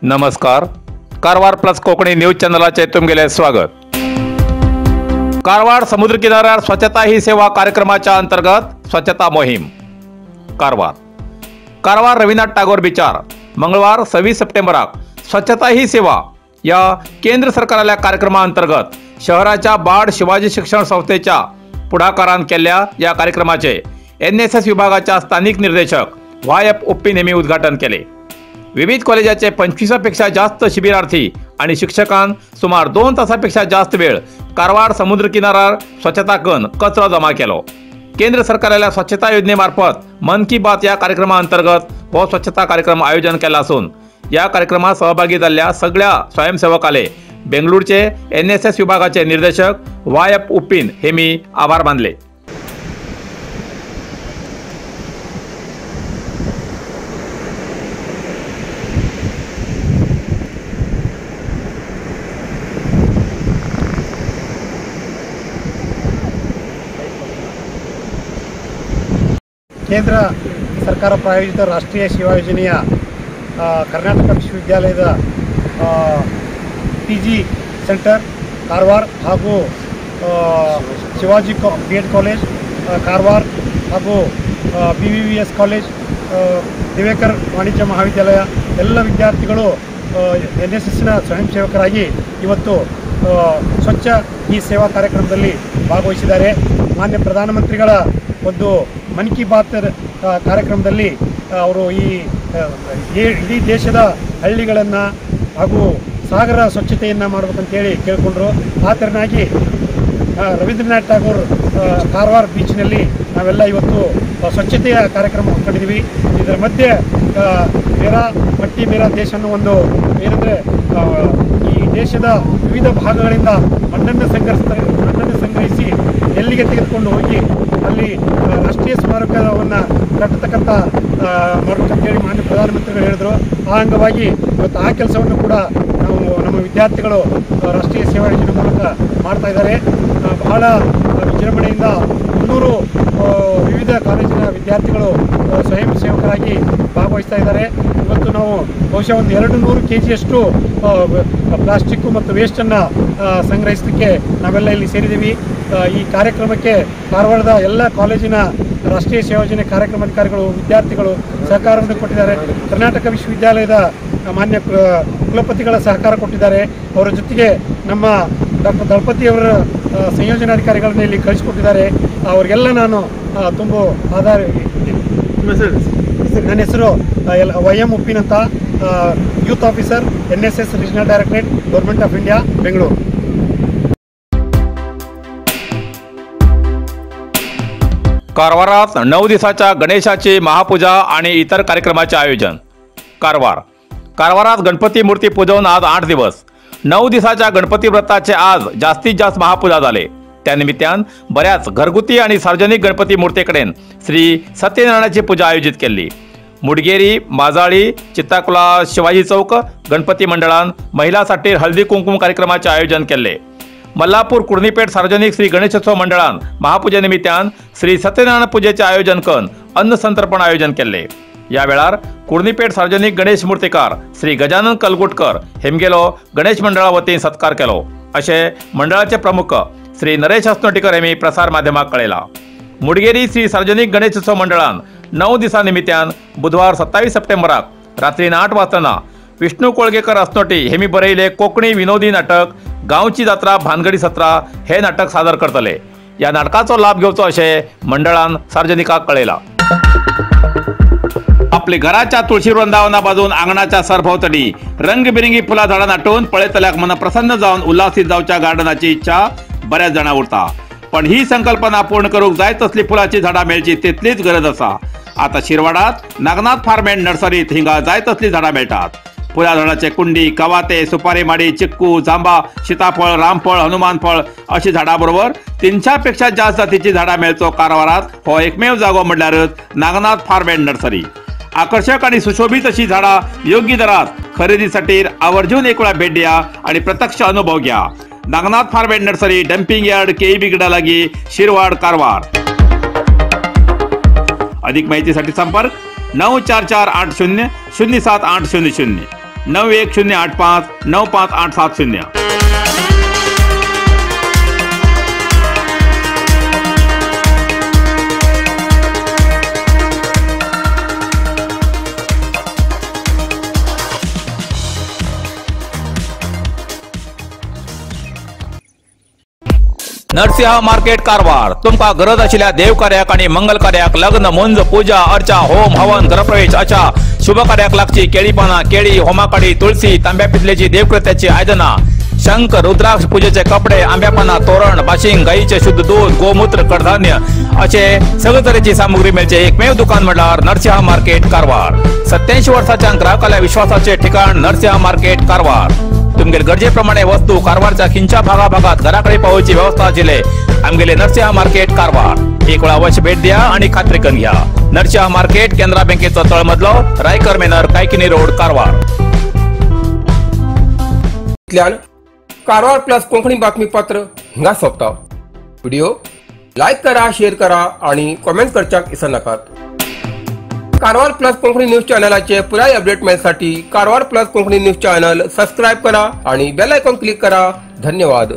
नमस्कार, Karwar plus Konkani news चॅनलाचे तुमगेले स्वागत। कारवार समुद्र किनाऱ्यार स्वच्छता ही सेवा कार्यक्रमाच्या अंतर्गत स्वच्छता मोहीम। कारवार कारवार रवींद्रनाथ टागोर बिचार मंगळवार 26 सप्टेंबराक स्वच्छता ही सेवा या केंद्र सरकाराच्या कार्यक्रमाअंतर्गत शहराच्या बाड शिवाजी शिक्षण संस्थेच्या पुढाकारान केल्ल्या या कार्यक्रमाचे NSS विभागाच्या स्थानिक निर्देशक YF उप्पीन यांनी उद्घाटन केले। विविध कॉलेजाचे 25 पेक्षा जास्त शिबिरार्थी आणि शिक्षकां सुमार 2 तासापेक्षा जास्त वेळ कारवार समुद्र किनारार स्वच्छता करून कचरो जमा केलो। केंद्र सरकाराच्या स्वच्छता योजनेमार्फत मन की बात या कार्यक्रमाअंतर्गत हो स्वच्छता कार्यक्रम आयोजन केला असून या कार्यक्रमात सहभागी जाल्ल्या सगळ्या स्वयंसेवकाले बेंगळूरचे NSS विभागाचे निर्देशक YF उप्पीन हे मी आभार मानले। ಕೇಂದ್ರ ಸರ್ಕಾರ ಪ್ರಾಯೋಜಿತ ರಾಷ್ಟ್ರೀಯ ಸೇವಾ ಯೋಜನೆಯ ಕರ್ನಾಟಕ ವಿಶ್ವವಿದ್ಯಾಲಯದ ಪಿ ಜಿ ಸೆಂಟರ್ ಕಾರವಾರ ಹಾಗೂ Shivaji B Ed college Karwar ಹಾಗೂ B V V S college, Divekar ವಾಣಿಜ್ಯ ಮಹಾವಿದ್ಯಾಲಯ ಎಲ್ಲ ವಿದ್ಯಾರ್ಥಿಗಳು NSSನ ಸ್ವಯಂ ಸೇವಕರಾಗಿ ಇವತ್ತು ಸ್ವಚ್ಛ ಈ ಸೇವಾ ಕಾರ್ಯಕ್ರಮದಲ್ಲಿ ಭಾಗವಹಿಸಿದ್ದಾರೆ. ಮಾನ್ಯ ಪ್ರಧಾನಮಂತ್ರಿಗಳ ಒಂದು ಮನ್ ಕಿ ಬಾತ್ ಕಾರ್ಯಕ್ರಮದಲ್ಲಿ ಅವರು ಈ ಇಡೀ ದೇಶದ ಹಳ್ಳಿಗಳನ್ನು ಹಾಗೂ ಸಾಗರ ಸ್ವಚ್ಛತೆಯನ್ನು ಮಾಡಬೇಕಂತೇಳಿ ಕೇಳಿಕೊಂಡ್ರು. ಆ ತೆರನಾಗಿ ರವೀಂದ್ರನಾಥ್ ಠಾಗೂರ್ ಕಾರವಾರ ಬೀಚ್ನಲ್ಲಿ ನಾವೆಲ್ಲ ಇವತ್ತು ಸ್ವಚ್ಛತೆಯ ಕಾರ್ಯಕ್ರಮ ಹಮ್ಮಿಕೊಂಡಿದ್ದೀವಿ. ಇದರ ಮಧ್ಯೆ ಮೇರಾ ಮಟ್ಟಿ ಮೇರಾ ದೇಶ ಅನ್ನೋ ಒಂದು ಏನಂದರೆ ಈ ದೇಶದ ವಿವಿಧ ಭಾಗಗಳಿಂದ ಮಣ್ಣನ್ನು ಸಂಗ್ರಹಿಸಿ ಎಲ್ಲಿಗೆ ತೆಗೆದುಕೊಂಡು ಹೋಗಿ ಅಲ್ಲಿ ರಾಷ್ಟ್ರೀಯ ಸ್ಮಾರಕವನ್ನು ಕಟ್ಟತಕ್ಕಂಥ ಮಾಡಬೇಕಂತೇಳಿ ಮಾನ್ಯ ಪ್ರಧಾನಮಂತ್ರಿಗಳು ಹೇಳಿದರು. ಆ ಅಂಗವಾಗಿ ಇವತ್ತು ಆ ಕೆಲಸವನ್ನು ಕೂಡ ನಾವು ನಮ್ಮ ವಿದ್ಯಾರ್ಥಿಗಳು ರಾಷ್ಟ್ರೀಯ ಸೇವಾ ಯೋಜನೆ ಮೂಲಕ ಮಾಡ್ತಾ ಇದ್ದಾರೆ. ಬಹಳ ವಿಜೃಂಭಣೆಯಿಂದ 300 ವಿವಿಧ ಕಾಲೇಜಿನ ವಿದ್ಯಾರ್ಥಿಗಳು ಸ್ವಯಂ ಸೇವಕರಾಗಿ ಭಾಗವಹಿಸ್ತಾ ಇದ್ದಾರೆ. ಇವತ್ತು ನಾವು ಬಹುಶಃ ಒಂದು 200 kgಯಷ್ಟು ಪ್ಲಾಸ್ಟಿಕ್ಕು ಮತ್ತು ವೇಸ್ಟನ್ನು ಸಂಗ್ರಹಿಸಲಿಕ್ಕೆ ನಾವೆಲ್ಲ ಇಲ್ಲಿ ಸೇರಿದ್ದೀವಿ. ಈ ಕಾರ್ಯಕ್ರಮಕ್ಕೆ ಕಾರವಾರದ ಎಲ್ಲ ಕಾಲೇಜಿನ ರಾಷ್ಟ್ರೀಯ ಸೇವಾ ಯೋಜನೆ ಕಾರ್ಯಕ್ರಮಾಧಿಕಾರಿಗಳು, ವಿದ್ಯಾರ್ಥಿಗಳು ಸಹಕಾರವನ್ನು ಕೊಟ್ಟಿದ್ದಾರೆ. ಕರ್ನಾಟಕ ವಿಶ್ವವಿದ್ಯಾಲಯದ ಮಾನ್ಯ ಕುಲಪತಿಗಳ ಸಹಕಾರ ಕೊಟ್ಟಿದ್ದಾರೆ. ಅವರ ಜೊತೆಗೆ ನಮ್ಮ ಡಾಕ್ಟರ್ ದಳಪತಿಯವರ ಸಂಯೋಜನಾಧಿಕಾರಿಗಳನ್ನ ಇಲ್ಲಿ ಕಳಿಸಿಕೊಟ್ಟಿದ್ದಾರೆ. ಅವರಿಗೆಲ್ಲ ನಾನು ತುಂಬ ಆಧಾರ. ನನ್ನ ಹೆಸರು YM ಉಪ್ಪಿನ್ ಅಂತ, youth officer, NSS regional directorate, government of India, Bengaluru. कारवारात 9 दिसाच्या गणेशाची महापूजा आणि इतर कार्यक्रमाचे आयोजन। कारवार कारवारात गणपती मूर्ती पूजवून आज 8 दिवस 9 दिवसाच्या गणपती व्रताचे आज जास्तीत जास्त महापूजा झाले। त्यानिमित्तान बऱ्याच घरगुती आणि सार्वजनिक गणपती मूर्तीकडे श्री सत्यनारायणाची पूजा आयोजित केली। मुडगेरी, माजाळी, चित्ताकुला, शिवाजी चौक गणपती मंडळान महिलांसाठी हळदी कुंकुम कार्यक्रमाचे आयोजन केले। मल्लापूर कुर्णीपेठ सार्वजनिक श्री गणेशोत्सव मंडळान महापूजेनिमित्तान श्री सत्यनारायण पूजेचे आयोजन करून अन्नसंतर्पण आयोजन केले। या वेळार कुर्णीपेठ सार्वजनिक गणेश मूर्तिकार श्री गजानन कलगुटकर हेमगेलो गणेश मंडळा वतीन सत्कार केलो असे मंडळाचे प्रमुख श्री नरेश असनोटीकर हेमी प्रसार माध्यमाक कळयला। मुडगेरी श्री सार्वजनिक गणेशोत्सव मंडळान 9 दिसा निमित्तान बुधवार 27 सप्टेंबराक रात्री 8 वाजता विष्णू कोळगेकर असनोटी हेमी बरयले कोकणी विनोदी नाटक गांवची जात्रा भानगडी सत्रा हे नाटक सादर करतले। या नाटकाचो लाभ घेवचो अशें मंडळान सार्वजनिकाक कळयला। आपले घराच्या तुळशी वृंदावना बाजून आंगणाच्या सरभोवतणी रंगबिरंगी फुला झाडां नाटून पळयतल्याक मन प्रसन्न जावन उल्हासीत जावच्या गार्डनाची इच्छा बऱ्याच जाणां उरता, पण ही संकल्पना पूर्ण करूंक जाय तसली फुलाची झाडां मेळची तितलीच गरज आसा। आता शिरवाडात नागनाथ फार्म अँड नर्सरीत हिंगा जाय तसली झाडां मेळटात। फुला झाडाचे कुंडी, कवाते, सुपारी माडी, चिक्कू, जांबा, सीताफळ, रामफळ, हनुमानफळ अशी झाडां बरोबर 300 पेक्षा जास्त जातीची झाडां मेळचो कारवारात हो एकमेव जागो म्हणल्यारच नागनाथ फार्म अँड नर्सरी। आकर्षक आणि सुशोभित अशी झाडां योग्य दरात खरेदीसाठी आवर्जून एक वेळा भेट द्या आणि प्रत्यक्ष अनुभव घ्या। Nagnath farm and nursery, dumping yard, KEB Gida लागी, शिरवाड, कारवार। अधिक माहितीसाठी संपर्क 94480 07800 91085 95870. Narasimha market Karwar तुमकां गरज आशिल्ल्या देवकार्याक आनी मंगल कार्याक लग्न मुंज पूजा अर्चा होम हवन गृहप्रवेश अशा शुभ कार्याक लागची केळी पानां केळी होमाकाडी तुळसी तांब्या पितलेची देवकृत्याची आयदनां शंख रुद्राक्ष पूजेचे कपडे आंब्या पानां तोरण बाशिंग गायीचे शुद्ध दूध गोमूत्र कडधान्य असे सगळे तरेची सामुग्री मेळचे एकमेव दुकान म्हळ्यार नरसिंहा मार्केट कारवार. 87 वर्साच्या ग्राहकाल्या विश्वासाचे ठिकाण नरसिंहा मार्केट कारवार. तुमगेले गरजेप्रमाणे वस्तू कारवारच्या खिंच्या भागाभागात घराकडे पावोवची व्यवस्था आशिल्ले आमगेले नरसिंहा मार्केट कारवार. एक वेळा अवश्य भेट द्या आणि खात्री करून घ्या. नरसिंहा मार्केट केनरा बँकेचो तळमजलो, रायकर मेनर, कायकिनी रोड, कारवार. कारवार प्लस कोंकणी बातमीपत्र हिंगा सोंपता. व्हिडिओ लायक करा, शेअर करा आणि कॉमेंट करच्याक विसरनाकात. कारवार प्लस कोंकणी न्यूज चॅनलाचे पुराय update मेळसाठी Karwar plus Konkani news channel subscribe करा आणि बेल आयकॉन क्लिक करा. धन्यवाद.